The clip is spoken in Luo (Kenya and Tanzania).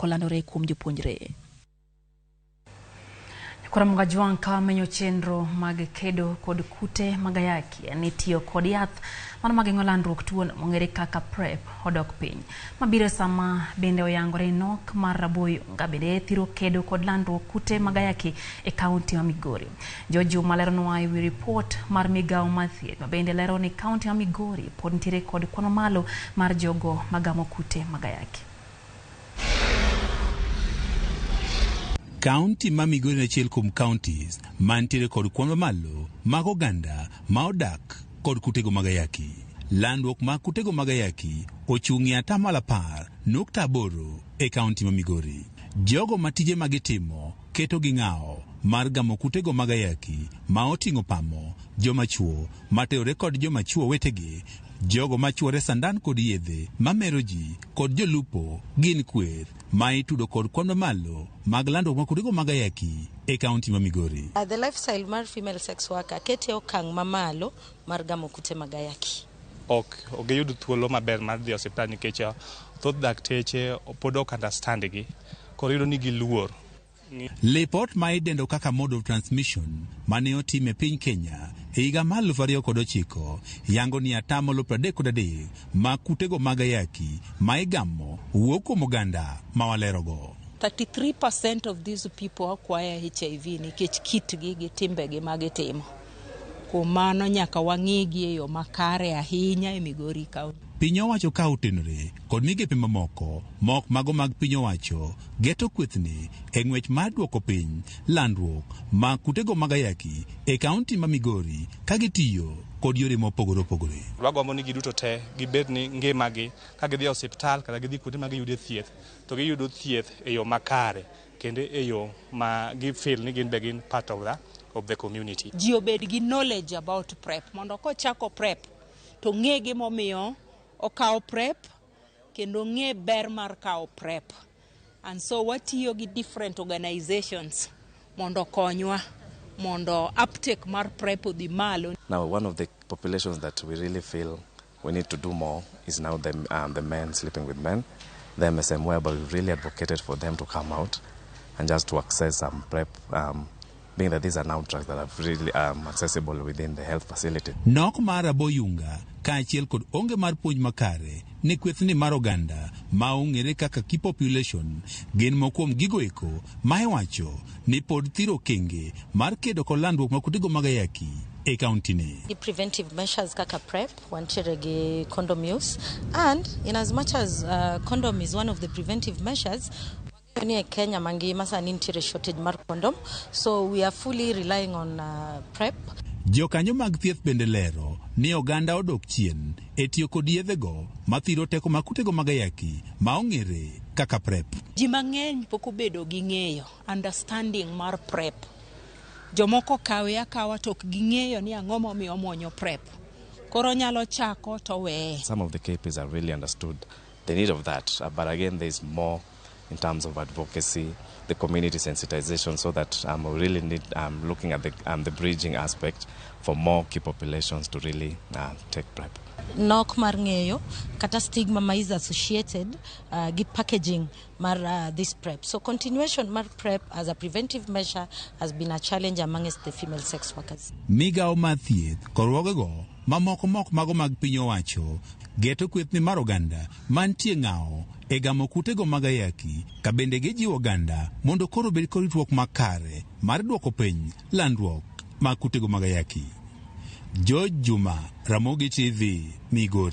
olandore kuom jopuonjre. Koro Jwang' ka wamenyo chenro mag kedo kod kute mag ayaki ni tiyo kod yath mano mageng'o landruok tuono mong'ere kaka PrEP odok piny. Mabiro sama bende oyangore nok mar raboyunga bende thiro kedo kod landruok kute mag ayaki e kaunti ma Migori. George Juma leronwa e wi ripot mar migawo mar thieth ma bende lero ni kaunti ma Migori pod nitiere kod kwan mamalo mar jogo magamo kute mag ayaki. Kaunti ma Migori en achiel kuom counties mantiere kod kwan mamalo mag oganda ma odak kod kutego mag ayaki. Landruok mag kutego mag ayaki ochung' e 10.8% e kaunti ma Migori. Jogo ma tije ma gitimo keto gi ng'awo mar gamo kutego mag ayaki ma oting'o pamo, joma chuo materore kod joma chuo wetegi, jogo ma chuore sandan kod yedhe mamero ji kod jolupo gin kweth ma itudo kod kwan mamalo mag landruok mag kutego mag ayaki e kaunti ma Migori. The lifestyle mar female sex worker kete okang' mamalo mar gamo kute mag ayaki. Ok giyud thuolo maber mar dhi e osiptal nikech thoth dakteche pod ok understand gi, koro iyudo ni giluor. Lipot ma idendo kaka mode of transmission mane otim e piny Kenya e higa mar 2009 yango ni 33% mag kutego mag ayaki ma igamo wuok kuom oganda ma walerogo. 33% of these people acquire HIV nikech kitgi gi timbegi ma gitimo. Kuom mano nyaka wang'igi e yo makare ahinya e Migori County. Piny owacho ka otenore kod migepe mamoko ma ok mago mag piny owacho geto kwethni e ng'wech mar duoko piny landruok mag kutego mag ayaki e kaunti ma Migori ka gitiyo kod yore mopogore opogore. Wagombo ni giduto te gibed ni ngimagi ka gidhi e osiptal kata gidhi kuonde ma giyude thieth to giyudo thieth e yo makare kendo e yo ma gi feel ni gin be gin part of the community. Ji obed gi knowledge about PrEP mondo kochako PrEP to ng'e gimomiyo okawo PrEP kendo ng'e ber mar kawo PrEP. And so watiyo gi different organizations mondo okonywa mondo uptake mar PrEP odhi malo. Now, one of the populations that we really feel we need to do more is now the men sleeping with men, the MSM, whereby we really advocated for them to come out and just to access some PrEP, being that these are now drugs that are really accessible within the health facility. Nok mar raboyunga kaachiel kod onge mar puonj makare ne kwethni mar oganda ma ong'ere kaka key population gin moko kuom gigo eko ma iwacho ni pod thiro okenge mar kedo kod landruok mag kutego mag ayaki e kaunti ni. Gi preventive measures kaka PrEP, wantiere gi condom use, and in as much as condom is one of the preventive measures, ni e Kenya mangima sani nitiere shortage mar condom, so we are fully relying on PrEP. Jokanyo mag thieth bende lero ni oganda odok chien e tiyo kod yedhego mathiro teko mag kutego mag ayaki ma ong'ere kaka PrEP. Ji mang'eny pok obedo gi ng'eyo understanding mar PrEP. Jomoko kawe akawa to ok ging'eyo ni ang'o momiyo omuonyo PrEP. Koro nyalo chako to weye. Some of the KPs have really understood the need of that, but again, there's more in terms of advocacy, the community sensitization, so that we really need looking at the bridging aspect for more key populations to really take PrEP. Nok mar ng'eyo kata stigma ma is associated gi packaging mar this PrEP. So continuation mar PrEP as a preventive measure has been a challenge amongst the female sex workers. Migawo mar thieth kod riwruogego mamoko mok mago mag piny owacho geto kwethni mar oganda mantie ng'awo e gamo kutego mag ayaki ka bende gijiwo oganda mondo koro obed kod ritruok makare mar duoko piny landruok mag kutego mag ayaki. George Juma, Ramogi TV, Migori.